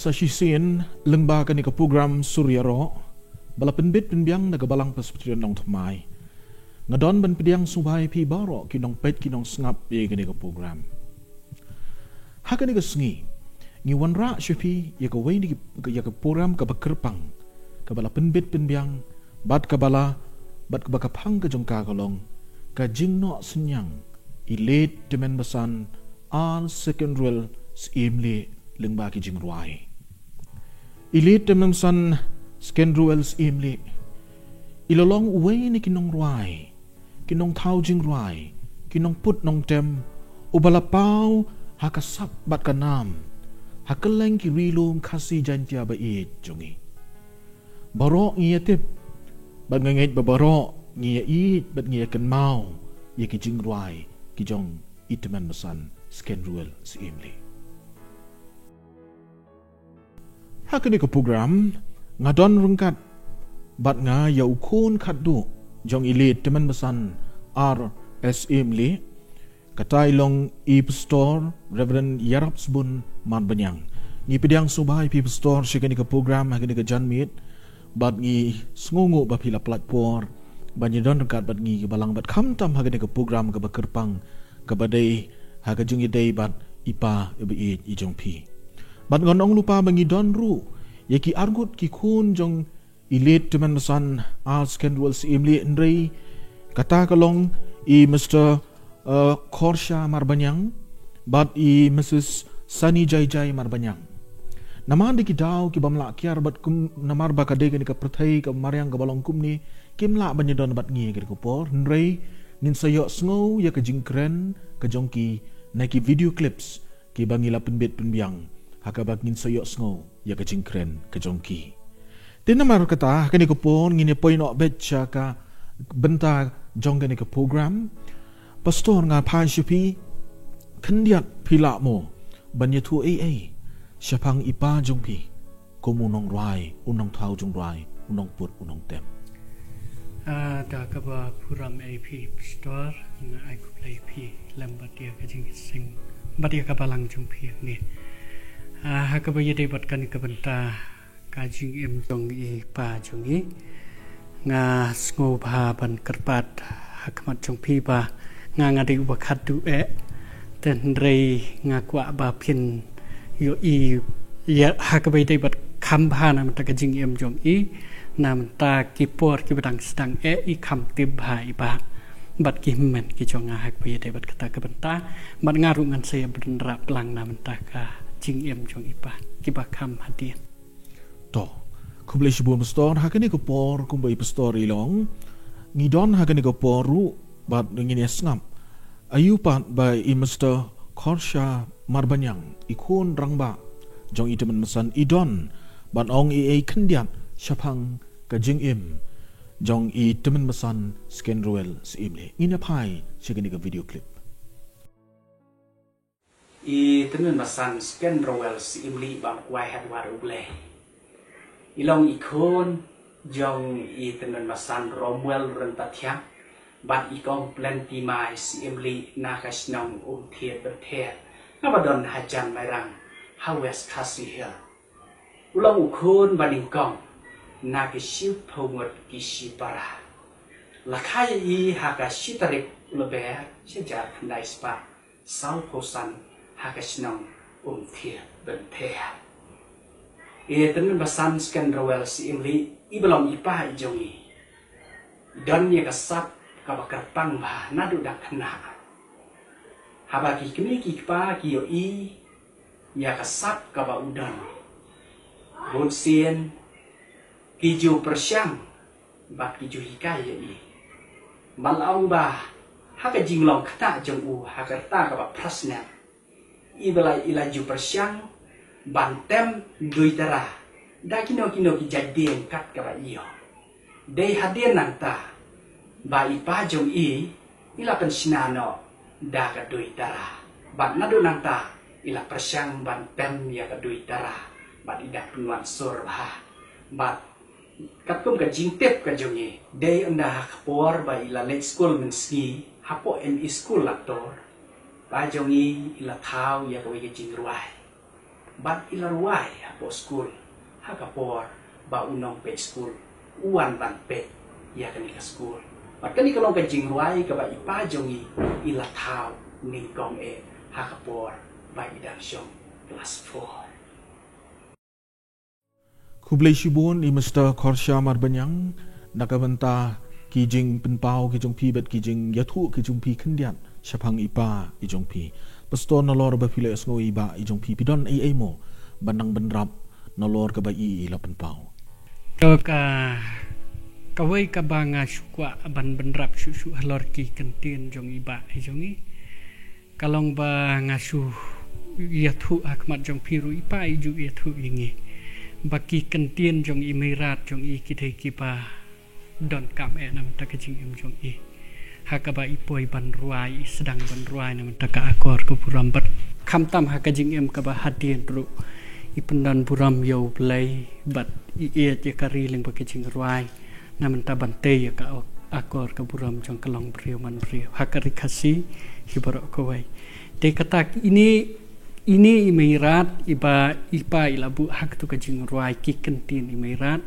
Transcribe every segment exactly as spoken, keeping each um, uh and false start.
Sa shisien lyngba kane ka program Sur Ïaroh ba la pynbit pynbiang na ka Balang Presbyterian Nongthymmai, nga don ban pdiang sngewbha ïa phi baroh ki nongpeit ki nongsngap ïa kane ka program. Ha kane ka sngi ngi wanrah sha phi ïa kawei na ki, ïa ka program kaba kyrpang kaba la pynbit pynbiang bad kaba la, bad kaba ka phang ka jong ka ka long ka jingnoh synñiang i Late Tymmen Basan R Secondwell Syiemlieh lyngba ki jingrwai. I Late Tymmen Basan Secondwell Syiemlieh i la long uwei na ki nongrwai, ki nongthaw jingrwai, ki nongput nongtem uba la paw ha ka sap bad ka nam ha kylleng ki ri lum Khasi Jaiñtia ba ïeit jong ngi. Baroh ngi ïa tip bad nga ngeit ba baroh ngi ïa ïeit bad ngi ïa kynmaw ïa ki jingrwai ki jong i Tymmen Basan Secondwell Syiemlieh. Ha kane ka program nga don ryngkat bad nga ïa u khun khatduh jong i Late Tymmen Basan R Syiemlieh, kata i long i Pastor Reverend Ïarapsbun Marbaniang. Ngi pdiang sngewbha ïa phi Pastor sha kane ka program ha kane ka janmiet bad ngi sngewnguh ba phi la pynlait por ban ïadon ryngkat bad ngi ka Balang bad khamtam ha kane ka program kaba kyrpang kaba dei ha ka jingïadei bad i pa iba ïeit i jong phi. Bad ngan ong lypa ba ngi don ruh ïa ki arngut ki khun jong i Late Tymmen Basan R Secondwell Syiemlieh, hynrei kata ka long i Mister uh, Khorsha Marbaniang bad i Missus Sani Jaijai Marbaniang. Namar da ki daw ki bym lah kiar bad kum, namar ba ka dei kane ka pyrthei ka mariang kaba long kumne, kim lah ban ïadon bad ngi ha kane ka por, hynrei ngin sa ïohsngew ïa ka jingkren ka jong ki na ki video clips kiba ngi la pynbit pynbiang ha kaba ngin sa ïohsngew ïa ka jingkren ka jong ki. Te namar kata ha kane ka por ngin ïa poi noh beit sha ka bynta jong kane ka program. Pastor, nga phai sha phi, khyndiat phi lah mo ban ïathuh ei ei shaphang i pa jong phi kum u nongrwai, u nongthaw jingrwai, u nongput, u nongtem? Ah, da kaba burom ïa phi Pastor, nga ai khublei ïa phi lem bad ïa ka jingïaseng bad ïa ka Balang jong phi hangne. Ah, ha kaba ïadei bad kane ka bynta ka jingim jong i pa jong i, nga sngewbha ban kyrpad ha khmat jong phi ba nga, nga dei uba khatduh eh. Te hynrei nga kwah ba phin ïohi ïa ha kaba ïadei bad kham bha na bynta ka jingim jong i, na bynta ki por kiba dang sdang eh i kham tip bha i pa bad ki hynmen ki jong nga ha kaba ïadei bad kata ka bynta. Bad nga ruh ngan sa ïa bynrap lang na bynta ka jingim jong i pa kiba kham hadien. To, khublei shibun Pastor. Ha kane ka por kumba i Pastor i long, ngi don ha kane ka por ruh bad ngin ïa sngap aïu pat ba i Mister Khorsha Marbaniang, i khun rangbah jong i Tymmen Basan, i don ban ong ei ei khyndiat shaphang ka jingim jong i Tymmen Basan Secondwell Syiemlieh. Ngin ïa phai sha kane ka video clip. I Tymmen Basan Secondwell Syiemlieh ba kwai hadwar U Blei, i long i khun jong i Tymmen Basan Romwell Ryntathiang bad i Kong Plenty Mai Syiemlieh na ka shnong Umthied Benthied, kaba don hajan Mairang ha West Khasi Hills. U long u khun ba nyngkong na ki shiphew ngut ki shipara. La kha ïa i ha ka shi tarik u Lber shi hajar khyndai spah sawphew san ha ka shnong Umthied Benthied. I Tymmen Basan Secondwell Syiemlieh, i ba long i pa i jong i, i don ïa ka sap kaba kyrpang bha naduh dang khynnah. Haba ki kmie ki kpa ki ïohi ïa ka sap kaba u don, bunsien ki ju pyrshang bad ki ju hikai ïa i. Ban ong ba ha ka jinglong khynnah jong u ha ka rta kaba phra snem, i ba la, i la ju pyrshang ban tem dui tara da kino kino ki jait dieng kat kaba i ïoh. Dei hadien nangta ba i pa jong i, i la pynshna noh da ka dui tara. Bad naduh nangta i la pyrshang ban tem ïa ka dui tara bad i dang pynwan sur bha. Bad katkum ka jingtip ka jong i, dei ynda ha ka por ba i la leit skul mynsngi hapoh M E School Lator, pa jong i, i la thaw ïa kawei ka jingrwai. Bad i la rwai hapoh skul ha ka por ba u nongpeit skul u wan ban peit ïa kane ka skul. Bad kane ka long ka jingrwai kaba i pa jong i i la thaw nyngkong eh ha ka por ba i dang shong klas four. Khublei shibun i Mister Khorsha Marbaniang na ka bynta ki jingpynpaw ki jong phi bad ki jingïathuh ki jong phi khyndiat shaphang i pa i jong phi. Pastor, nalor ba phi la ïohsngew i bah i jong phi, phi don ei ei mo ban nang bynrap nalor kaba i i la pynpaw? To, ka kawei kaba nga shu kwah ban bynrap shuh shuh halor ki kyntien jong i bah i jong i, ka long ba nga shu ïathuh ha khmat jong phi ruh, i pa i ju ïathuh ïa ngi ba ki kyntien jong i Meirat jong i ki dei kiba donkam eh na bynta ka jingim jong i. Ha kaba i poi ban rwai, i sdang ban rwai na bynta ka akor ka burom, bad khamtam ha ka jingim kaba hadien ruh i pyndon burom ïa U Blei bad i ïeit ïa ka ri lyngba ka jingrwai na bynta ban tei ïa ka akor ka burom jong ka longbriew manbriew ha ka Ri Khasi hi baroh kawei. Te kata ine, ine i Meirat iba i pa i la buh ha kato ka jingrwai, ki kyntien i Meirat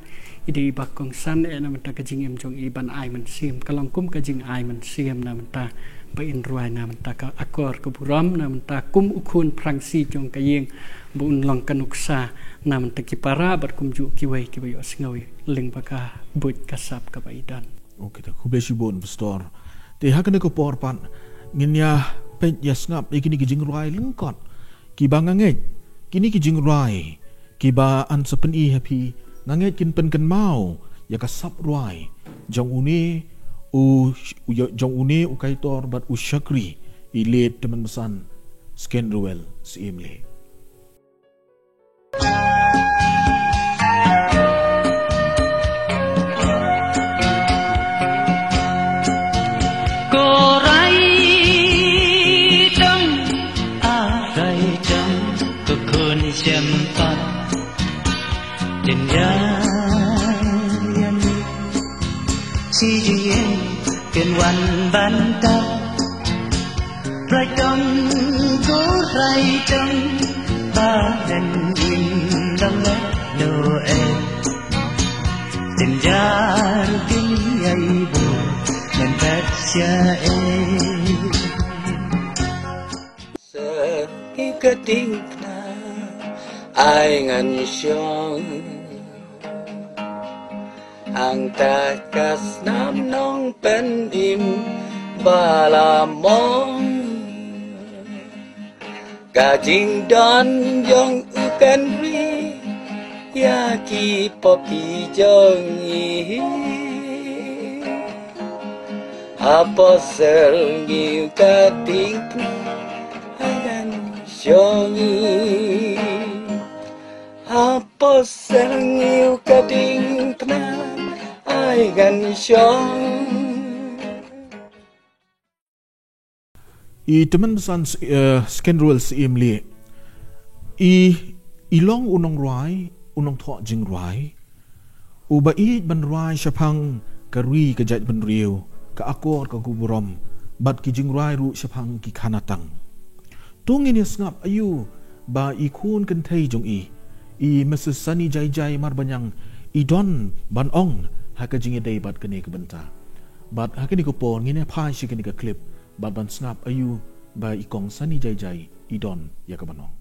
i dei iba kongsan eh na bynta ka jingim jong i ban ai mynsiem, ka long kum ka jingai mynsiem na bynta ba in rwai na bynta ka akor ka burom, na bynta kum u khun phrangsi jong ka ïing ba un long ka nuksa na bynta ki para bad kumjuh kiwei kiba ïohsngew lyngba ka buit ka sap kaba i don. Okay, ta khublei shibun Pastor. Te ha kane ka por pat ngin ïa peit ïa sngap ïa kine ki jingrwai lyngkot kiba nga ngeit kine ki jingrwai kiba yn sa pyni ha phi, nga ngeit kin pynkynmaw ïa ka sap rwai jong une u, u, jong une u kaitor bad u shakri, i late Tymmen Basan Skenrewell Syiemlieh. Ko rai tang, a rai tang, ko khun shem pat. Din ya, ya ni, si jing ken wan ban ta. Rai tang, ko rai tang, ba den in dang le no eh. Din jar kin yai bu, men bet sia eh. Sơ ki ka ding pna ai ngan shong. Ang ta ka snam nongpynim ba la mong. Ka jingdon jong u kan ri ïa ki pop ki jong i. Apostle ngi ka ding pna ai ngan shong i. Apostle ngi ka ding pna ai ngan shong. I Tymmen Basan, eh, Skenrewell Syiemlieh, i, i long u nongrwai, u nongthoh jingrwai, uba ïeit ban rwai shaphang ka ri ka jaitbynriew, ka akor ka burom, bad ki jingrwai ruh shaphang ki khanatang. To ngin ïa sngap aïu ba i khun kynthei jong i, i Missus Sunny Jaijai Marbaniang, i don ban ong ha ka jingïadei bad kane ka bynta. Bad ha kane ka por ngin ïa phai sha kane ka clip bad ban sngap aïu ba i kong Sunny Jaijai i don ïa ka ban ong.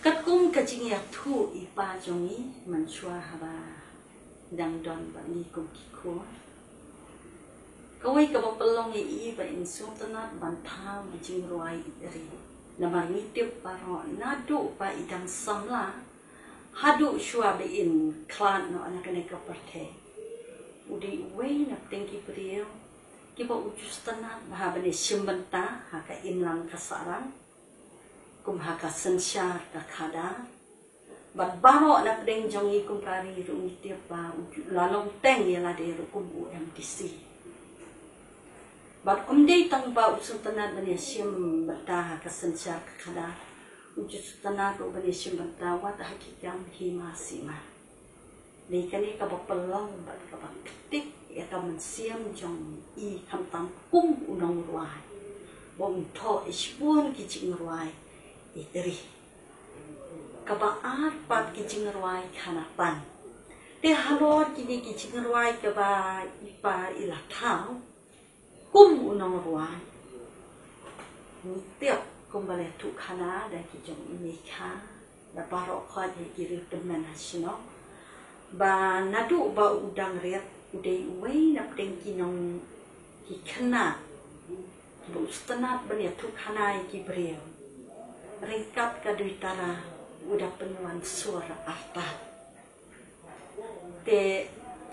Katkum ka jingïathuh i pa jong i mynshuwa haba dang don bad ngi kum ki khun. Kawei kaba pynlong ïa i ba in sngewtynnat ban thaw na jingrwai ri. Namar ngi tip baroh naduh ba i dang samla haduh shuwa ba in khlad noh na kane ka pyrthei, u dei uwei na pdeng ki briew kiba u ju sngewtynnat bha ban ïashim bynta ha ka imlang ka sahlang, kum ha ka synshar ka khadar. Bad baroh na pdeng jong ngi kum ka ri ruh ngi tip ba u ju la long teng ïa lade ruh kum u M D C. Bad ym dei tang ba u sngewtynnat ban ïashim bynta ha ka synshar ka khadar, u ju sngewtynnat ruh ban ïashim bynta wat ha ki kam hima sima. Dei kane kaba pynlong bad kaba ktik ïa ka mynsiem jong i khamtam kum u nongrwai. Ba un thoh ïa shibun ki jingrwai ïeit ri. Kaba ar pat ki jingrwai khana tang. Te halor kine ki jingrwai kaba i pa i la thaw kum u nongrwai, ngi tip kumba la ïathuh khana da ki jong i Meikha, da baroh khoit ïa ki riew tymmen ha shnong, ba naduh ba u dang rit u dei uwei na pdeng ki nong ki khynnah ba u sngewtynnat ban ïathuh khana ïa ki briew. Ryngkat ka Duitara u da pynwan sur artat. Te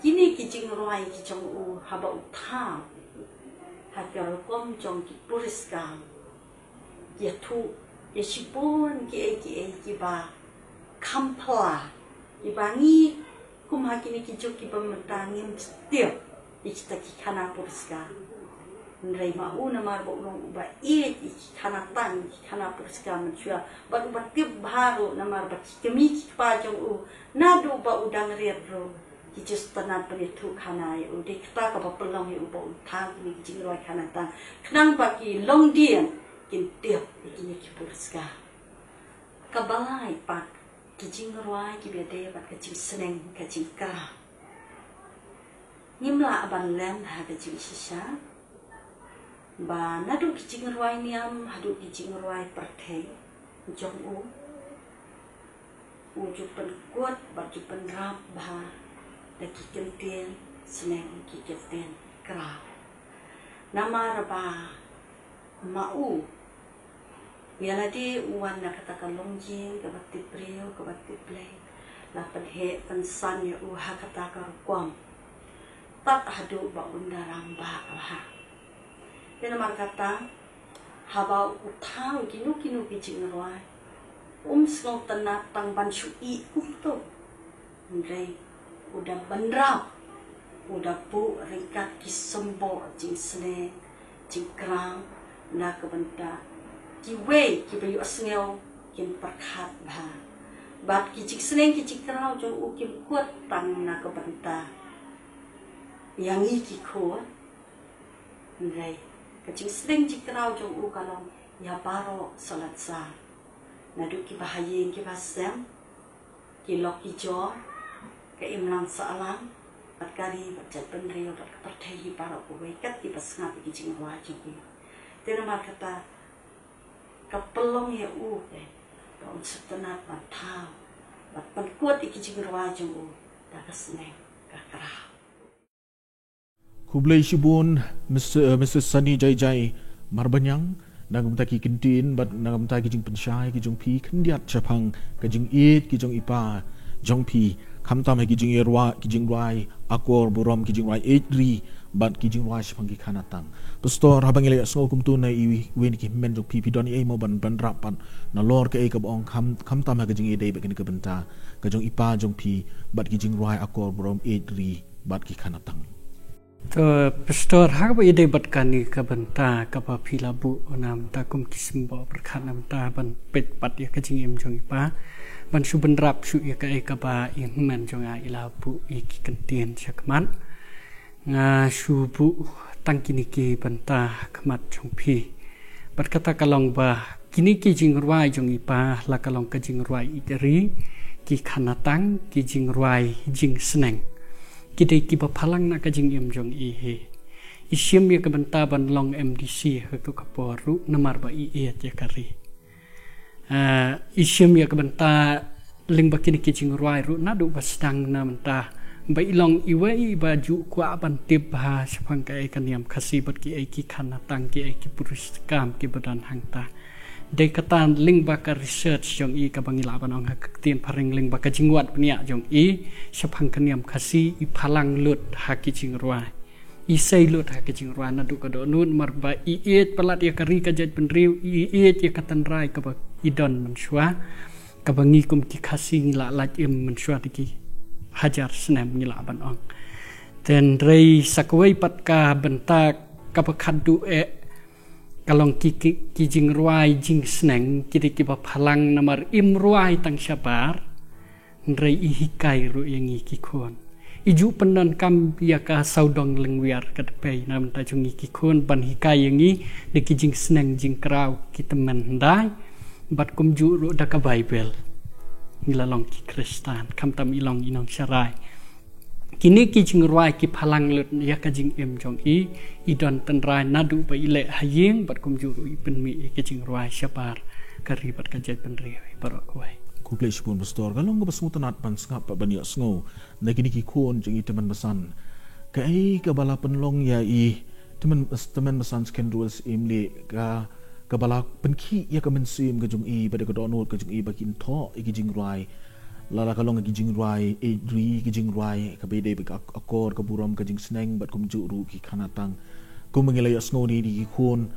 kine ki jingrwai ki jong u haba u thaw ha ka rukom jong ki puriskar, ki ïathuh ïa shibun kiei kiei kiba kham pla, kiba ngi kum ha kine ki juk kiba mynta ngim tip ïa kita ki khana puriskar. Hynrei ma u namar ba u long uba ïeit ïa ki khana tang, ki khana puriskar mynshuwa, bad uba tip bha ruh namar ba ki kmie ki kpa jong u naduh ba u dang rit ruh ki ju sngewtynnat ban ïathuh khana ïa u. Dei kata kaba pynlong ïa u ba u thaw kine ki jingrwai khana tang, khnang ba ki longdien kin tip ïa kine ki puriskar. Kaba lai pat, ki jingrwai kiba ïadei bad ka jingsneng, ka jingkraw. Ngim lah ban lem ha ka jingshisha ba naduh ki jingrwai niam haduh ki jingrwai pyrthei jong u, u ju pynkut bad ju pynrap bha da ki kyntien sneng, ki kyntien kraw. Namar ba ma u, ïa lade u wan na kata ka longïing kaba tip briew, kaba tip Blei, la pynheh pynsan ïa u ha kata ka rukom, tad haduh ba un da rangbah bha. Te namar kata, haba u thaw kino kino ki jingrwai, um sngewtynnat tang ban shu ïeh kumto. Hynrei u da bynrap, u da buh ryngkat ki symboh jingsneng, jingkraw na ka bynta kiwei kiba ïohsngew kin pyrkhat bha. Bad ki jingsneng ki jingkraw jong u kim kut tang na ka bynta ïa ngi ki khun. Hynrei ka jingsneng jingkraw jong u ka long ïa baroh salonsar, naduh kiba ha ïing kiba sem, ki lok ki jor, ka imlang sahlang, bad ka ri bad jaitbynriew bad ka pyrthei hi baroh kawei, kat kiba sngap ïa ki jingrwai jong u. Te namar kata ka pynlong ïa u, eh, ba un sngewtynnat ban thaw bad pynkut ïa ki jingrwai jong u da ka sneng ka kraw. Khublei shibun, Mister, eh, Mister Sunny Jaijai Marbaniang, na ka bynta ki kyntien bad na ka bynta ki jingpynshai ki jong phi khyndiat shaphang ka jingïeit ki jong i pa jong phi, khamtam ha ki jingïarwai, ki jingrwai akor burom, ki jingrwai ïeit ri bad ki jingrwai shaphang ki khana tang. Pastor, haba ngi la ïohsngew kumto na iwei na ki hynmen jong phi, phi don ei mo ban, ban rap pat nalor kaei kaba ong kham, khamtam ha ka jingïadei bad kane ka bynta ka jong i pa jong phi bad ki jingrwai akor burom, ïeit ri bad ki khana tang? To, Pastor, ha kaba ïadei bad kane ka bynta kaba phi la buh na mynta kum ki symboh pyrkhat na mynta ban peit pat ïa ka jingim jong i pa, ban shu bynrap shuh ïa kaei kaba i hynmen jong nga i la buh ïa ki kyntien shakhmat. Nga shu buh tang kine ki bynta ha khmat jong phi. Bad kata ka long ba kine ki jingrwai jong i pa la ka long ka jingrwai ïeit ri, ki khana tang, ki jingrwai jingsneng. Ki dei kiba phalang na ka jingim jong i hi. I shim ïa ka bynta ban long M D C ha kato ka por ruh namar ba i ïeit ïa ka ri. Ah, i shim ïa ka bynta lyngba kine ki jingrwai ruh naduh ba sdang na mynta, ba i long iwei ba ju kwah ban tip bha shaphang kaei ka niam Khasi bad kiei ki khana tang, kiei ki puriskam kiba don hangta. Dei kata lyngba ka research jong i kaba ngi lah ban ong ha ka ktien phareng, lyngba ka jingwad bniah jong i shaphang ka niam Khasi, i phalang lut ha ki jingrwai. I sei lut ha ki jingrwai naduh ka dohnud namar ba i ïeit palat ïa ka ri ka jaitbynriew, i ïeit ïa ka tynrai kaba i don mynshuwa, kaba ngi kum ki Khasi ngi la lait im mynshuwa da ki hajar snem ngi lah ban ong. Hynrei sa kawei pat ka bynta kaba khatduh eh ka long ki, ki, ki jingrwai jingsneng, ki dei kiba phalang namar im rwai tang shabar, hynrei i hikai ruh ïa ngi ki khun. I ju pyndonkam ïa ka sawdong lyngwiar ka dpei na bynta jong ngi ki khun ban hikai ïa ngi da ki jingsneng jingkraw ki tymmen hyndai. Bad kumjuh ruh da ka Baibl. Ngi la long ki Khristan, khamtam i long i nongsharai. Kine ki jingrwai ki phalang lut ïa ka jingim jong i, i don tynrai naduh ba i leh ha ïing, bad kumjuh ruh i pynmih ïa ka jingrwai shabar ka ri bad ka jaitbynriew baroh kawei. Khublei shibun Pastor, ka long kaba sngewtynnat ban sngap bad ban ïohsngew na kine ki khun jong i tymmen basan. Kaei kaba la pynlong ïa i tymmen, tymmen basan Second Rules Imlieh, ka, kaba la pynkhih ïa ka mynsiem ka jong i, bad ïa ka dohnud ka jong i ba kin thoh ïa ki jingrwai. Lada ka long ki jingrwai, eh, ri ki jingrwai, kaba ïadei bad ka ak-, akor, ka burom, ka jingsneng, bad kumjuh ruh ki khanatang. Kumba ngi la ïohsngew ne ïa ki khun,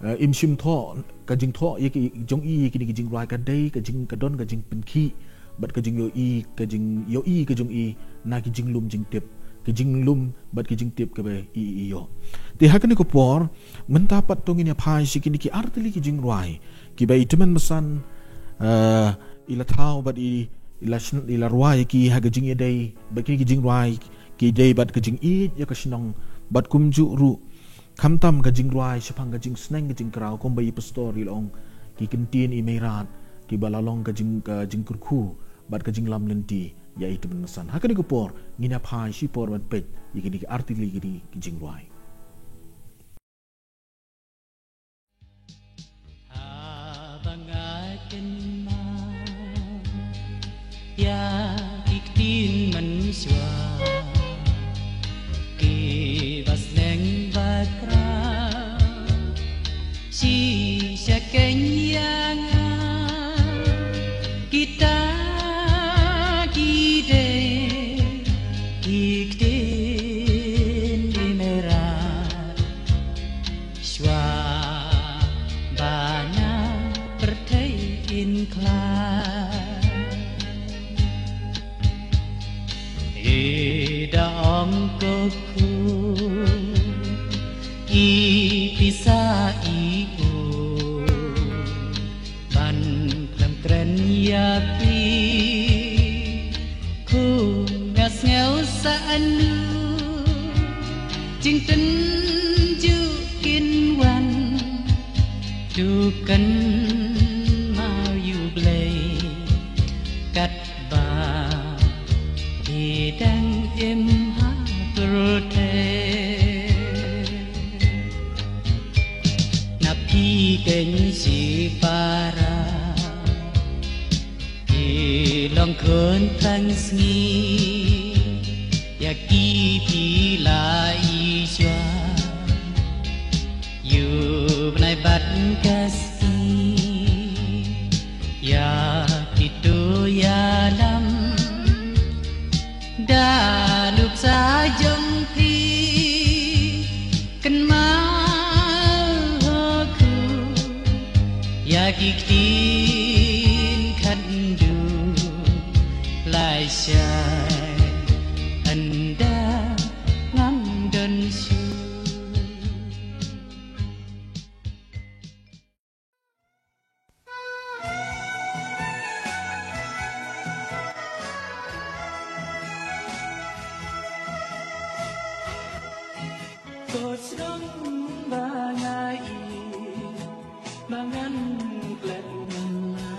eh, im shym thoh, ka jingthoh ïa ki jong i, ïa kine ki jingrwai ka dei, ka jing, ka don, ka jingpynkhih, bad ka jingïohi, ka jingïohi, ka jong i, na ki jinglum jingtip, ka jinglum, bad ka jingtip kaba i, i ïoh. Te ha kane ka por, mynta pat to ngin ïa phai sha kine ki artylli ki jingrwai, kiba i tymmen basan, eh, i la thaw bad i, i la shn-, i la rwai ki ha ka jingïadei, bad kine ki jingrwai, ki dei bad ka jingïeit ïa ka shnong, bad kumjuh ruh, khamtam ka jingrwai, shaphang ka jingsneng ka jingkraw, kumba i Pastor i la ong, ki kyntien i Meirat, kiba la long ka jing, ka jingkyrkhu, bad ka jinglam lynti, ïa i tymmen basan. Ha kane ka por, ngin ïa phai shipor ban peit, ïa kine ki artylli kine ki jingrwai. Haba nga kynmaw ïa ki ktien mynshuwa, kiba sneng ba khraw, shisha kein ïa nga, kita ki dei ki ktien i Meirat. Shuwa ba na pyrthei in khlaiñ, i da ong ko khun, i pisa i u, ban khlem kren ïa phi, khun nga sngew sa anu. Jingtynjuh kin wan, to kynmaw ïa U Blei, katba i dang im ha pyrthei. Na phi kein shipara, i long khun tang sngi, ïa ki phi la i shuwa, ïa u bnai bad ka sngi, ïa kito ïalam, da nuksa jong phi, kynmaw ho khun, ïa ki ktien khatduh, lai shai ynda ngam don shuh. Ko shnong ba nga ïeit, ba ngan klet mynta,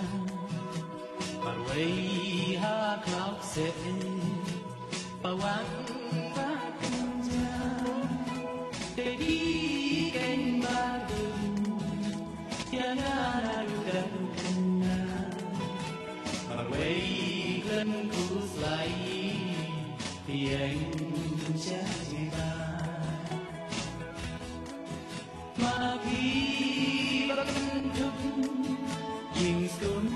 marwei ha khlaw kseh, ba wan ba kynja, dei di kein ba dum, ïa nga na u dang kynja, marwei khlem khuslai. Ïeng jingba ma phi ba kyntup, ïing skum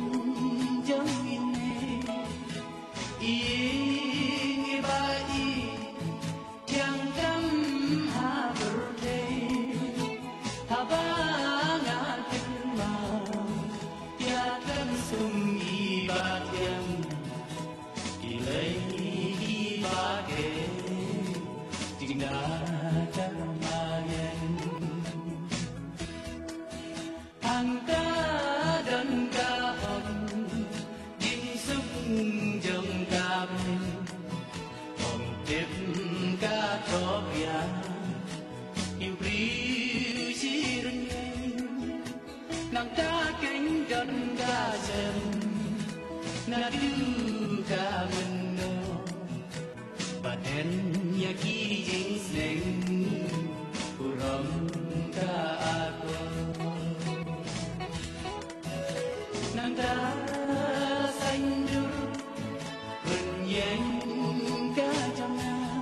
jong ine, ïing Nangta keiñ don ka sem naduh ka mynno, bad ïa ki jingsneng burom ka akor. Nangta saiñdur hun ïeng ka jong nga,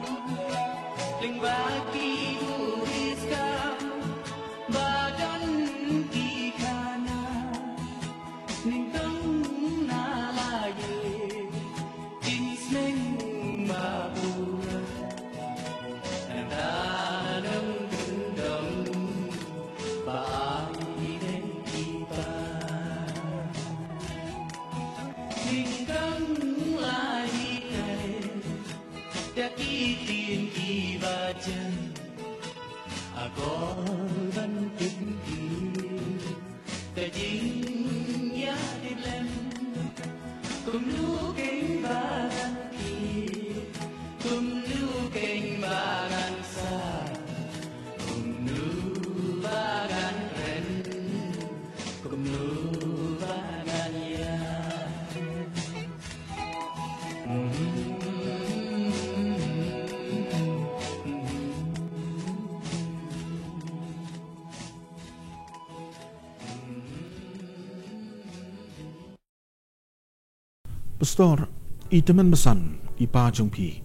lyngba ki buriska ba don ki khana. Nyngkong na la ïoh jingsneng ba pura, nangta nongkyndong ba ai dei ki pa. Nyngkong la ïoh kai da ki ktien kiba jan, akor ban tip ki ka jingïatiplem. Kumno keiñ ba ngan kiew, kumno keiñ ba ngan sah, kumno ba ngan kren, kumno ba ngan ïaid. Pastor, i tymmen basan, i pa jong phi,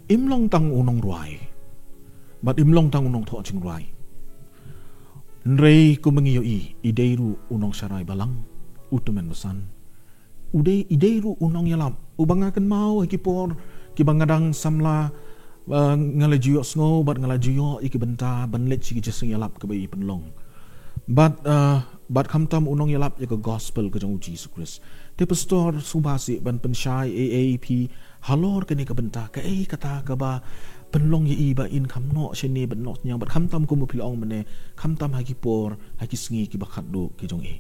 im long tang u nongrwai, bad im long tang u nongthoh jingrwai. Hynrei kumba ngi ïohi, i dei ruh u nongsharai balang, u tymmen basan. U dei, i dei ruh u nongïalap. Uba nga kynmaw ha ki por kiba nga dang samla, uh, nga la ju ïohsngew bad nga la ju ïoh ïa ki bynta ban leit sha ki jingïalap kiba i pynlong. Bad, uh, bad khamtam u nongïalap ïa ka gospel ka jong u Jisu Khrist. Te pastor, sngewbha seh ban pynshai ei ei ïa phi halor kane ka bynta, kaei kata kaba pynlong ïa i ba in kham noh shane bad noh sniang, bad khamtam kumba phi la ong mynne, khamtam ha ki por, ha ki sngi kiba khatduh ki jong i.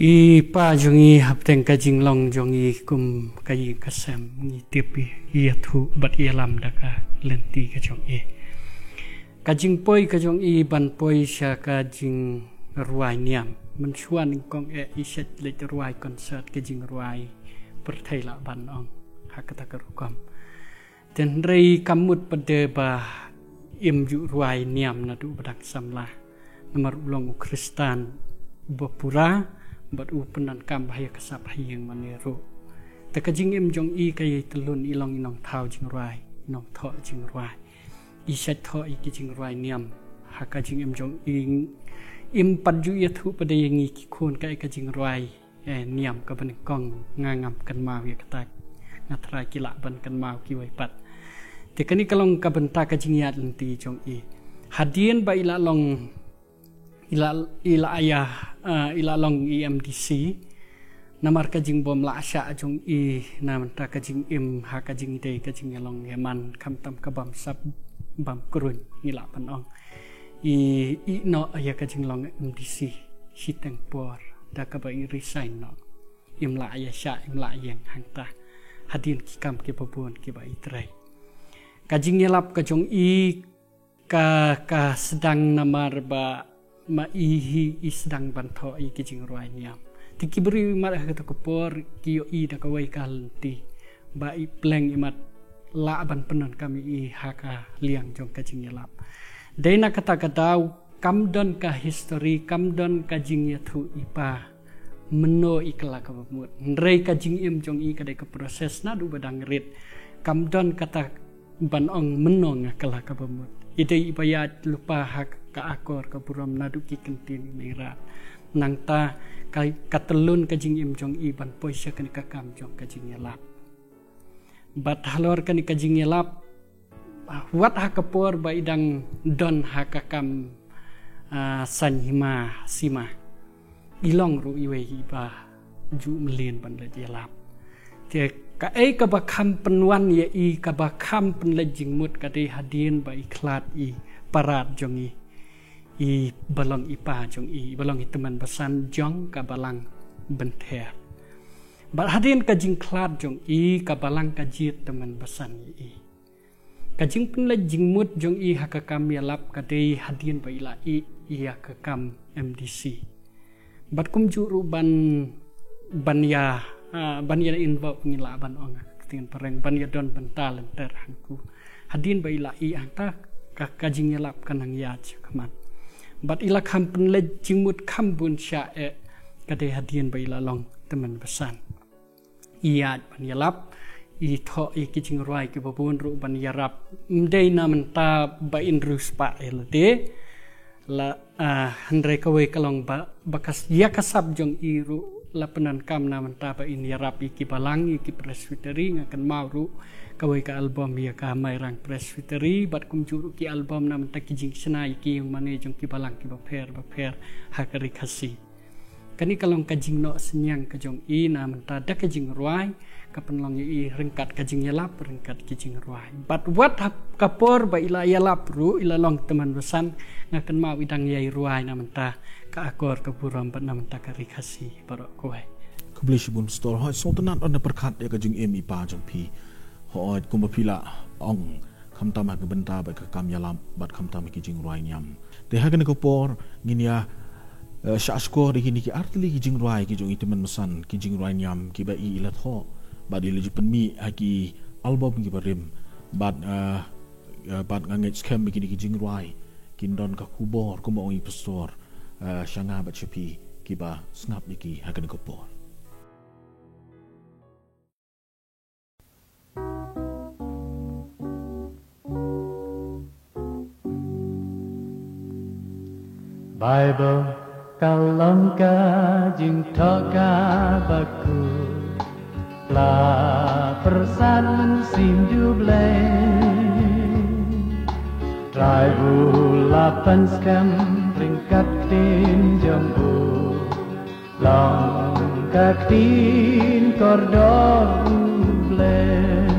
I pa jong i, hapdeng ka jinglong jong i kum ka ïing ka sem, ngi tip i ïathuh bad ïalam da ka lynti ka jong i. Ka jingpoi ka jong i ban poi sha ka jingrwai niam. Mynshuwa nyngkong eh i shet leit rwai concert, ka jingrwai pyrthei lah ban ong ha kata ka rukom. Te hynrei kam mut pat de ba im ju rwai niam naduh ba dang samla. Namar u long u Khristan uba pura, bad u pyndonkam ba ha ïa ka sap ha ïing mane ruh. Te ka jingim jong i ka ïai tylun, i long i nongthaw jingrwai, i nongthoh jingrwai. I shet thoh ïa ki jingrwai niam. Ha ka jingim jong i, im pat ju ïathuh pat de ïa ngi ki khun kaei ka jingrwai eh, niam kaba nyngkong, nga ngam kynmaw ïa kata. Nga tharai ki lah ban kynmaw kiwei pat. Te kane ka long ka bynta ka jingïaid lynti jong i. Hadien ba i la long, i la, i la ïa, eh, i la long i M D C. Namar ka jingbym lah shah jong i, na bynta ka jingim ha ka jingïadei ka jingïalong ïaman, khamtam ka bym sap bym kruiñ, ngi lah ban ong. I, i noh ïa ka jinglong M D C shiteng por da kaba i resign noh. Im lah ïa shah, im lah ïeng hangta. Hadien ki kam kiba bun kiba i trei. Ka jingïalap ka jong i ka, ka sdang namar ba ma i hi i sdang ban thoh ïa ki jingrwai niam. Te ki briew i mat ha kata ka por ki ïohi da kawei ka lynti ba i pleng i mat lah ban pyndonkam ïa i ha ka liang jong ka jingïalap. Dei na kata ka daw kam don ka history, kam don ka jingïathuh i pa mynno i kylla kaba mut. Hynrei ka jingim jong i ka dei ka process naduh ba dang rit. Kam don kata ban ong mynno nga kylla kaba mut. I dei iba ïaid lypa ha ka akor ka burom naduh ki kyntien i Mei Raid. Nangta ka, ka tylun ka jingim jong i ban poi sha kane ka kam jong ka jingïalap. Bad halor kane ka jingïalap, wat ha ka por ba i dang don ha ka kam, ah, saiñ hima sima, i long ruh iwei iba ju mlien ban leit ïalap. Te kaei kaba kham pynwan ïa i, kaba kham pynleit jingmut ka dei hadien ba i khlad i parad jong i, iba long i pa jong i, iba long i tymmen basan jong ka balang Bynther. Bad hadien ka jingkhlad jong i, ka balang ka jied tymmen basan ïa i. Ka jingpynleit jingmut jong i ha ka kam ïalap ka dei hadien ba i la ïeh ïa ka kam M D C. Bad kumjuh ruh ban, ban ïa, ah, ban ïa involve, ngi lah ban ong ha ka ktien phareng, ban ïa don bynta lynter hangtu. Hadien ba i la ïoh hangta, ka, ka jingïalap ka nang ïaid shakhmat. Bad i la kham pynleit jingmut kham bun sha eh, ka dei hadien ba i la long tymmen basan. I ïaid ban ïalap, i thoh ïa ki jingrwai kiba bun ruh ban ïarap. Ym dei na mynta ba in riewspah ïa lade. La, ah, hynrei kawei ka long ba, ba ka s-, ïa ka sap jong i ruh la pyndonkam na mynta ba in ïarap ïa ki balang, ïa ki presbytery, nga kynmaw ruh kawei ka album ïa ka Mairang Presbytery, bad kumjuh ruh ki album na mynta ki jingshna ïa ki ïingmane jong ki balang kiba pher bapher ha ka Ri Khasi. Kane ka long ka jingnoh synñiang ka jong i na mynta da ka jingrwai, ka pynlong ïa i ryngkat ka jingïalap, ryngkat ka jingrwai. Bad wat ha ka por ba i la ïalap ruh, i la long tymmen basan, nga kynmaw i dang ïai rwai na mynta ka akor ka burom bad na mynta ka Ri Khasi baroh kawei. Khublei shibun Pastor, hooid sngewtynnat ynda pyrkhat ïa ka jingim i pa jong phi. Hooid kumba phi la ong, khamtam ha ka bynta bad ka kam ïalap bad khamtam ha ki jingrwai niam. Te ha kane ka por ngin ïa, eh, shah shkor ïa kine ki artylli ki jingrwai ki jong i tymmen basan, ki jingrwai niam kiba i i la thoh bad i la ju pynmih ha ki album kiba rim. Bad, eh, eh, bad nga ngeit skhem ba kine ki jingrwai kin don ka khubor kumba ong i Pastor, eh, sha nga bad sha phi kiba sngap ïa ki ha kane ka por. Baibl ka long ka jingthoh kaba kut, la pyrshang mynsiem U Blei. Trai u la pynskhem ryngkat ktien jong u, long ka ktien kordor U Blei.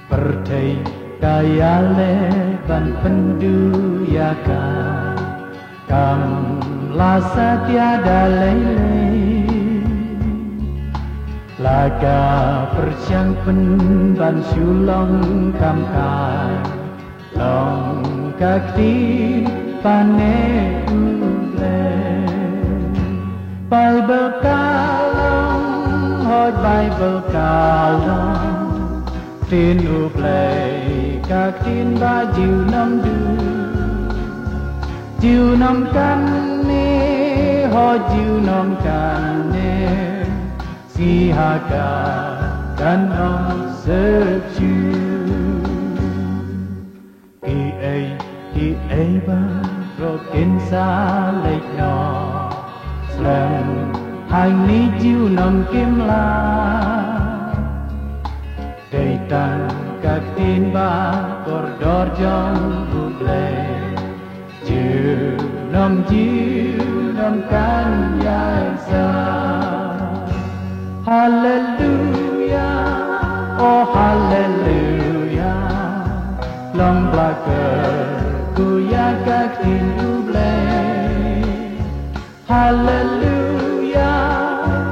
Pyrthei ka ïaleh ban pynduh ïa ka, kam la satia da lei lei. La ka pyrshang pynban shu long kam kai, long ka ktien pyneh U Blei. Baibl ka long, hooid Baibl ka long ktien U Blei, ka ktien ba junom duh, junom kane, hooid junom kane. Sngi ha ka kan ong sep shu. Kiei kiei baroh kin sa leit noh, slem hangne junom kim lah. Dei tang ka ktien ba kordor jong U Blei. Junom, junom kan ïai sah. Haleluya, oh haleluya. Long ba kyrkhu ïa ka ktien U Blei. Haleluya,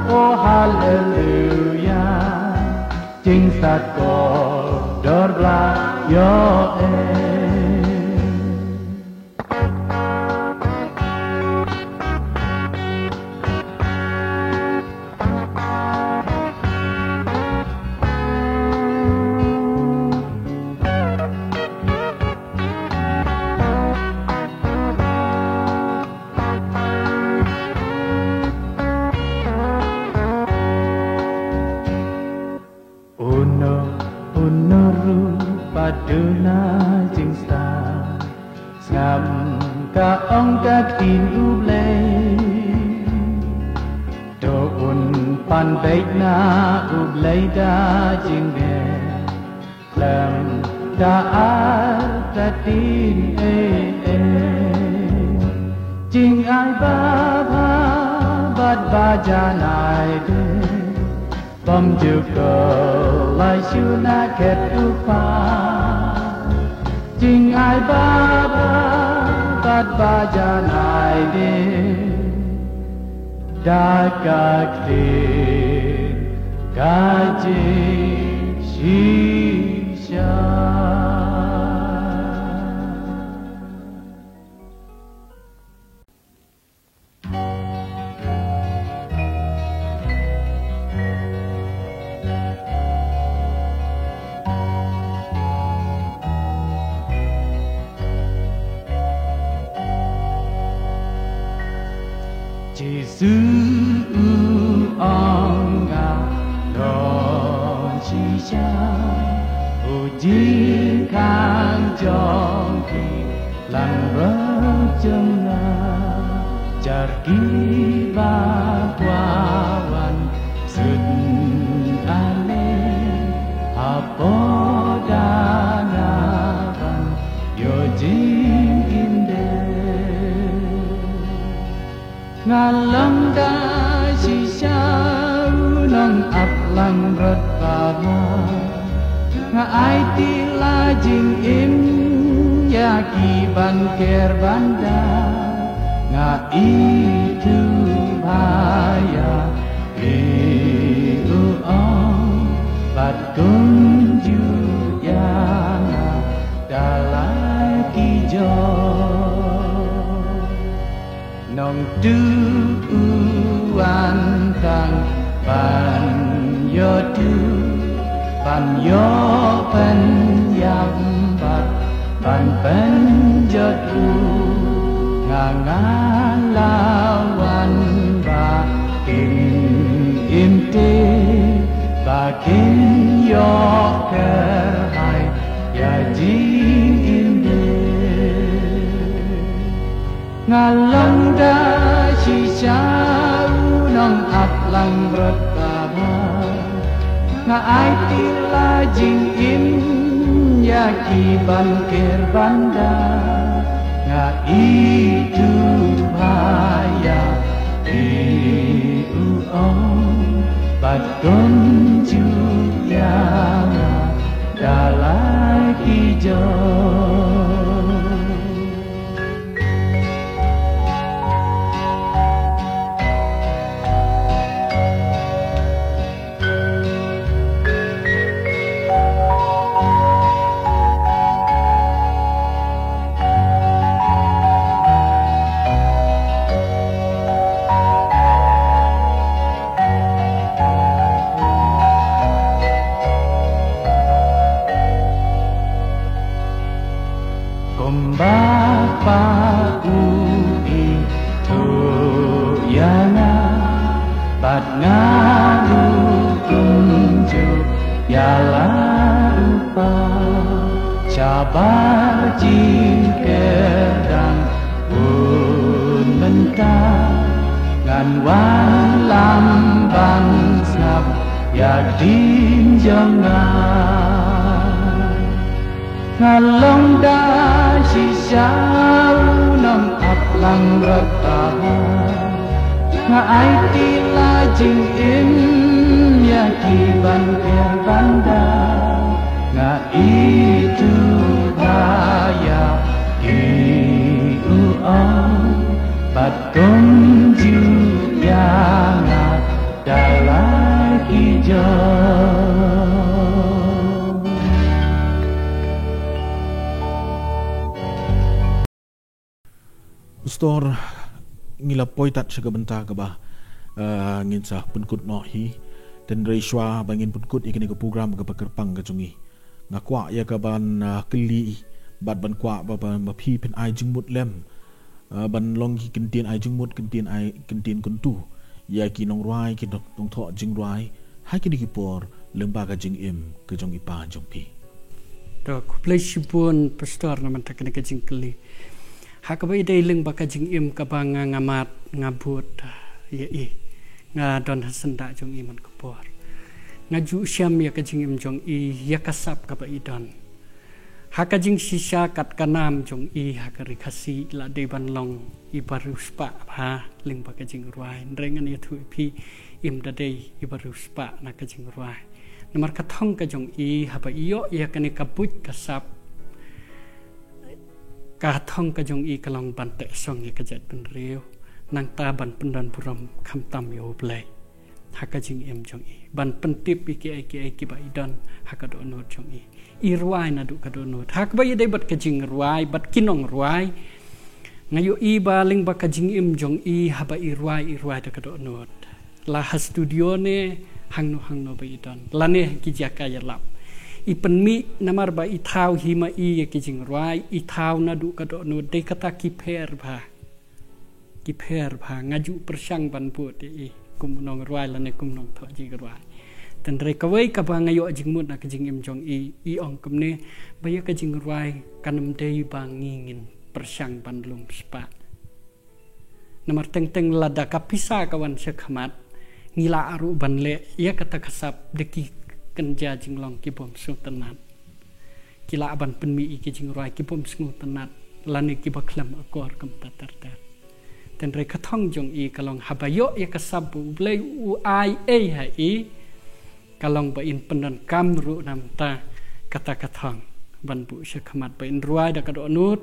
oh haleluya. Jingstad kordor ba la ïoh eh. Uno uno ruh ba duna jingstad, sngap ka ong ka ktien U Blei. To un pan beit na U Blei da jingeh, khlem da artatien eh eh. Jingai babha bad bajan ai de, bym ju kylla shuh na khet u Kpa. Jingai babha bad bajan ai de, da ka ktien ka jingshisha. Jisu u ong nga long shisha, u jingkhang jong ki langbrot jong nga, jar ki ba kwah wan sut ale hapoh da nga ban ïoh jingim de. Nga long da shisha u nongap langbrot ba bha. Nga aiti la jingim ïa ki ban ker ban da. Nga ithuh bha ïa ki u ong bad kumjuh ïa nga da la ki jong. Nongtu u wan tang ban ïoh tu, ban ïoh pynïap bad ban pynjot u. Nga nga la wan ba kin im te, ba kin ïoh kyrhai ïa jingim de. Nga long da shisha u nongap langbrot ba bha. Nga aiti la jingim ïa ki ban ker ban da. Nga ithuh bha ïa ki u ong bad kumjuh ïa nga da la ki jong. Kumba pa u ithuh ïa nga, bad nga ruh kumjuh ïa la u pa. Shabar jingker dang bun mynta, ngan wanlam ban sngap ïa ka ktien jong nga. Nga long da shisha u nongap langbrot ba bha. Nga aiti la jingim ïa ki ban ker ban da. Nga ithuh bha ïa ki u ong bad kumjuh ïa nga da la ki jong. Pastor, ngi la poi tat sha ka bynta kaba, eh, ngin sa pynkut noh hi. Hynrei shuwa ba ngin pynkut ïa kane ka program kaba kyrpang ka jong ngi, nga kwah ïa ka ban, eh, kylli bad ban kwah ba, ba, ba phi phin ai jingmut lem, eh, ban long ki kyntien ai jingmut, kyntien ai, kyntien kyntu ïa ki nongrwai, ki nong, nongthoh jingrwai ha kine ki por lyngba ka jingim ka jong i pa jong phi. To, khublei shibun Pastor namar kane ka jingkylli. Ha kaba ïadei lyngba ka jingim kaba nga, nga mad, nga bud ïa i, nga don ha syndah jong i man ka por. Nga ju shem ïa ka jingim jong i, ïa ka sap kaba i don. Ha ka jingshisha kat ka nam jong i ha ka Ri Khasi, la dei ban long i ba riewspah bha lyngba ka jingrwai. Hynrei ngan ïathuh ïa phi, im da dei i ba riewspah na ka jingrwai. Namar ka thong ka jong i haba i ïoh ïa kane ka buit ka sap, ka thong ka jong i ka long ban teh song ïa ka jaitbynriew, nangta ban pyndonburom khamtam ïa U Blei ha ka jingim jong i, ban pyntip ïa kiei kiei kiba i don ha ka dohnud jong i. I rwai naduh ka dohnud. Ha kaba ïadei bad ka jingrwai bad ki nongrwai, nga ïohi ba lyngba ka jingim jong i haba i rwai, i rwai da ka dohnud. La ha studio ne hangno hangno ba i don, lane ha ki jaka ïalap, i pynmih namar ba i thaw hi ma i ïa ki jingrwai, i thaw naduh ka dohnud, dei kata ki pher bha. ki pher bha, nga ju pyrshang ban bud ïa i kum u nongrwai lane kum u nongthoh jingrwai. Hynrei kawei kaba nga ïoh jingmut na ka jingim jong i, i ong kumne, ba ïa ka jingrwai kan ym dei ba ngi ngin pyrshang ban lum spah. Namar teng teng lada ka pisa ka wan sha khmat, ngi lah ruh ban leh ïa kata ka sap da ki kynja jinglong ki bym sngewtynnat. Ki lah ban pynmih ïa ki jingrwai ki bym sngewtynnat lane kiba khlem akor kumta ter ter. Hynrei ka thong jong i ka long haba ïoh ïa ka sap ba U Blei u ai ei ha i, ka long ba in pyndonkam ruh na mynta kata ka thong ban buh sha khmat ba in rwai da ka dohnud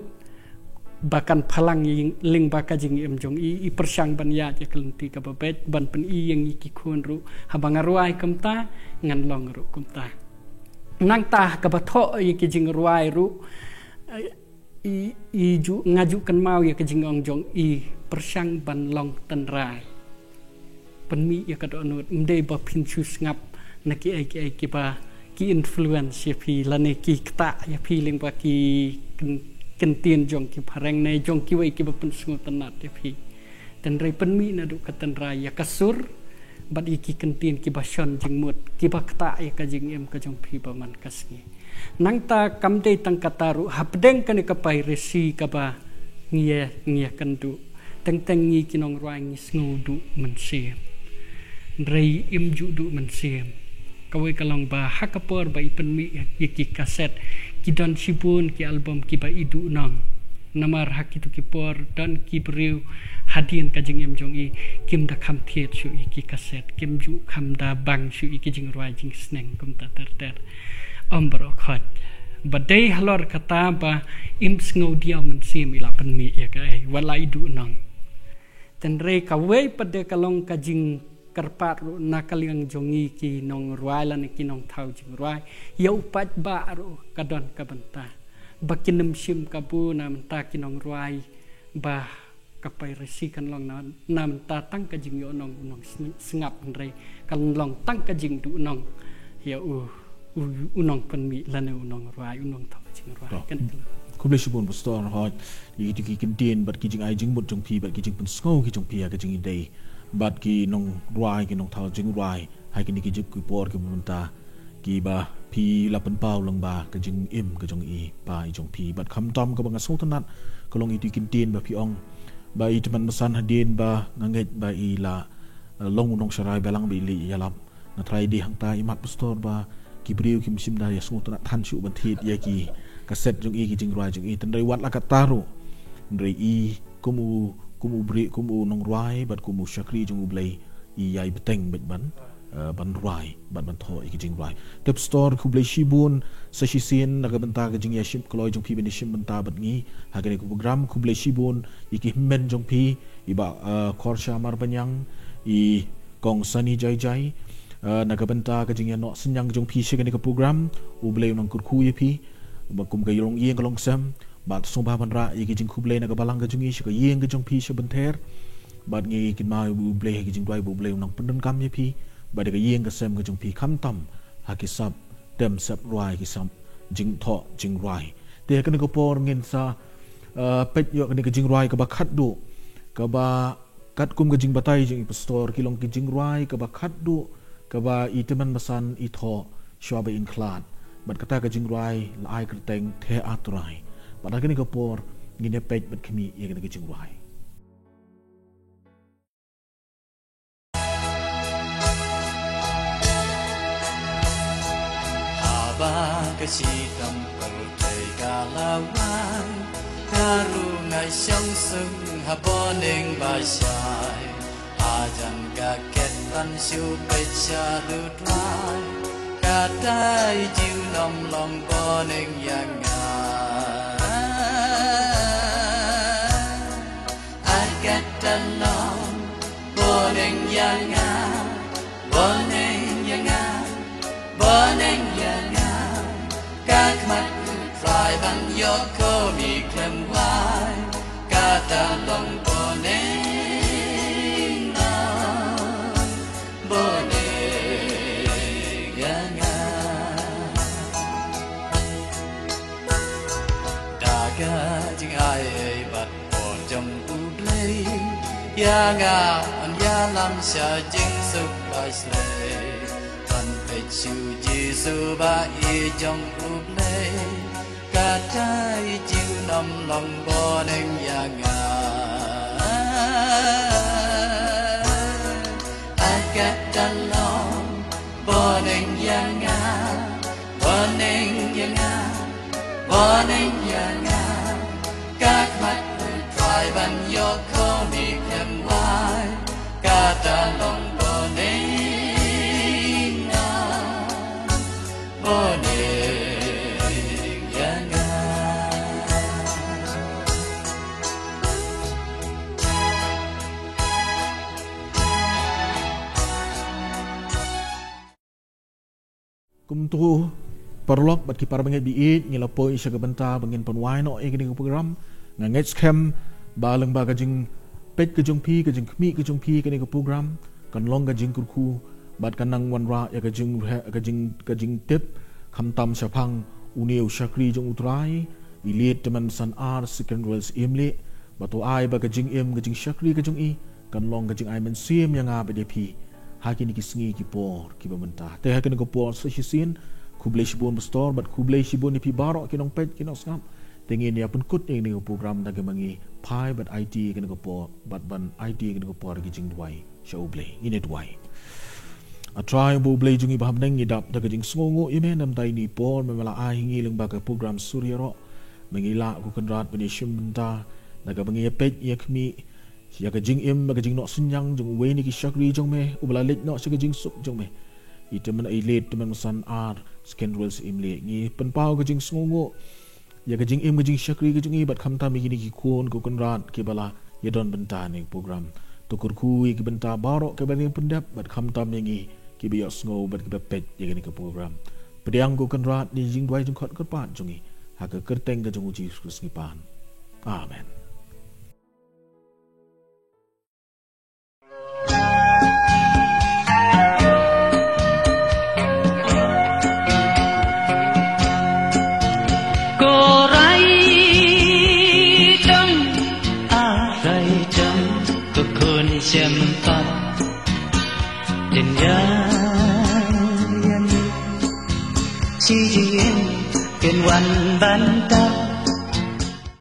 ba kan phalang ïa lyngba ka jingim jong i, i pyrshang ban ïaid ïa ka lynti kaba beit ban pyni ïa ngi ki khun ruh, haba nga rwai kumta ngan long ruh kumta. Nangta kaba thoh ïa ki jingrwai ruh, eh, i, i ju, nga ju kynmaw ïa ka jingong jong i, pyrshang ban long tynrai. Pynmih ïa ka dohnud, ym dei ba phin shu sngap na kiei kiei kiba ki influence ïa phi lane ki ktah ïa phi lyngba ki kyn-, kyntien jong ki phareng ne jong kiwei kiba pynsngewtynnat ïa phi. Hynrei pynmih naduh ka tynrai ïa ka sur bad ïa ki kyntien kiba shon jingmut, kiba ktah ïa ka jingim ka jong phi ba man ka sngi. Nangta kam dei tang kata ruh, hapdeng kane ka pyrshah kaba ngi ïa, ngi ïakynduh, teng teng ngi ki nongrwai ngi sngew duh mynsiem. Hynrei im ju duh mynsiem. Kawei ka long ba ha ka por ba i pynmih ïa, ïa ki kaset, ki don shibun ki album kiba i duhnong. Namar ha kito ki por don ki briew hadien ka jingim jong i, kim da kham thied shuh ïa ki kaset, kim ju kham da bang shuh ïa ki jingrwai jingsneng kumta ter ter. Ym baroh khoit. Ba dei halor kata ba im sngew diaw mynsiem i la pynmih ïa kaei, wat la i duhnong. Hynrei kawei pat de ka long ka jingkyrpad ruh na ka liang jong ngi ki nongrwai lane ki nongthaw jingrwai, ïa u paidbah ruh ka don ka bynta. Ba kin ym shim kabu na mynta ki nongrwai ba ka pyrshah kan long na, na mynta tang ka jingïohnong u nongsngap, hynrei kan long tang ka jingduhnong ïa u, u, u nongpynmih lane u nongrwai, u nongthaw jingrwai. Kan ka long. Khublei shibun Pastor, hooid, ïa kito ki kyntien bad ki jingai jingmut jong phi bad ki jingpynsngew ki jong phi ïa ka jingïadei bad ki nongrwai, ki nongthaw jingrwai ha kine ki jingkyrpad ki mynta, kiba phi la pynpaw lyngba ka jingim ka jong i pa i jong phi. Bad khamtam kaba nga sngewtynnat ka long ïa kito ki kyntien ba phi ong ba i tymmen basan hadien ba nga ngeit ba i la, eh, long u nongsharai balang ba i leit ïalap. Nga trai dei hangta i mat Pastor ba ki briew kim shym da ïa sngewtynnat than shuh ban thied ïa ki kaset jong i, ki jingrwai jong i. Hynrei wat la katta ruh, hynrei i kum u, kum u briew, kum u nongrwai bad kum u shakri jong U Blei, i ïai bteng bad ban, eh, ban rwai bad ban thoh ïa ki jingrwai. Te Pastor, khublei shibun sa shisien na ka bynta ka jingïashim kloi jong phi ban ïashim bynta bad ngi ha kane ka program. Khublei shibun ïa ki hynmen jong phi, i Bah, eh, Khorsha Marbaniang, i Kong Sani Jaijai, eh, na ka bynta ka jingïanoh synñiang jong phi sha kane ka program. U Blei u nang kyrkhu ïa phi ba kum ka long ïing ka long sem. Bad sngewbha ban rah ïa ki jingkhublei na ka balang ka jong ngi sha ka ïing ka jong phi sha Bynthar. Bad ngi kynmaw ïa U Blei ha ki jingduwai ba U Blei u nang pyndonkam ïa phi bad ïa ka ïing ka sem ka jong phi, khamtam ha ki sap tem sap rwai, ki sap jingthoh jingrwai. Te ha kane ka por ngin sa, eh, peit ïa kane ka jingrwai kaba khatduh, kaba katkum ka jingbatai jong i Pastor, ki long ki jingrwai kaba khatduh, kaba i tymmen basan i thoh shuwa ba in khlad. Bad kata ka jingrwai la ai kyrteng Theh A Trai. Bad ha kane ka por ngin ïa peit bad khmih ïa kane ka jingrwai. Haba ka shitom ka pyrthei ka la wan, ka rung ai shong sung ha bneng ba shai. Hajan ka ket ban shu peit sha lut rai, ka dei junom long bneng ïa nga. Ai ka dei long bneng ïa nga, bneng ïa nga, bneng ïa nga. Ka khmat lut rai ban ïoh kum i khlem wai, ka dei long bneng, long bneng ïa nga. Da ka jingai ei bad por jong U Blei, Ïa nga yn ïalam sha jingsuk bai shlei, ban peit sha U Jisu ba ïeit jong U Blei. Kata i junom long boneng ïa nga. Ai kata long boneng ïa nga, boneng ïa nga, boneng ïa nga. Ka khmat U Trai ban ïoh khlem wai. Kata long boneng ïa nga, boneng ïa nga. Kumto, paralok bad ki parabangeit ba ïeit, ngi la poi sha ka bynta ba ngin pynwai noh ïa kane ka program. Nga ngeit skhem ba lyngba ka jingpeit ka jong phi, ka jingkhmih ka jong phi ïa kane ka program, kan long ka jingkyrkhu bad kan nang wanrah ïa ka jing, ka jing, ka jingtip, khamtam shaphang une u shakri jong U Trai, i Lieutenant San R Second Wales Imlek, ba to ai ba ka jingim, ka jingshakri ka jong i kan long ka jingai mynsiem ïa nga bad ïa phi ha kine ki sngi ki por kiba mynta. Te ha kane ka por sa shisien, khublei shibun Pastor bad khublei shibun ïa phi baroh ki nongpeit ki nongsngap. Te ngin ïa pynkut ïa kane ka program da kaba ngi phai bad aiti ïa kane ka por bad ban aiti ïa kane ka por ki jingduwai sha U Blei. Ngin ïa duwai. A Trai ba U Blei jong ngi ba ha bneng, ngi dap da ka jingsngewnguh ïa me namar ïa kane ka por me la ai ha ngi lyngba ka program Sur Ïaroh. Me ngi lah ko Kynrad ban ïa shim bynta da kaba ngi ïa peit ïa khmih ïa ka jingim, ïa ka jingnoh synñiang jong uwei na ki shakri jong me uba la leit noh sha ka jingsuk jong me, i Lieutenant, i Lieutenant San R Second Wales Imlek. Ngi pynpaw ka jingsngewnguh ïa ka jingim, ka jingshakri ka jong i bad khamtam ïa kine ki khun ko Kynrad kiba la ïa don bynta ha kane ka program. To kyrkhu ïa ki bynta baroh kiba dang pyndep bad khamtam ïa ngi kiba ïohsngew bad kiba peit ïa kane ka program. Pdiang ko Kynrad ïa ka jingduwai jingkhot kyrpad jong ngi ha ka kyrteng ka jong U Jisu Khrist ngi pan. Amen. Ko Raitam, a Raitam, ko khun shem pat. Dien ïa ïa mi, shi jingim kin wan ban tap.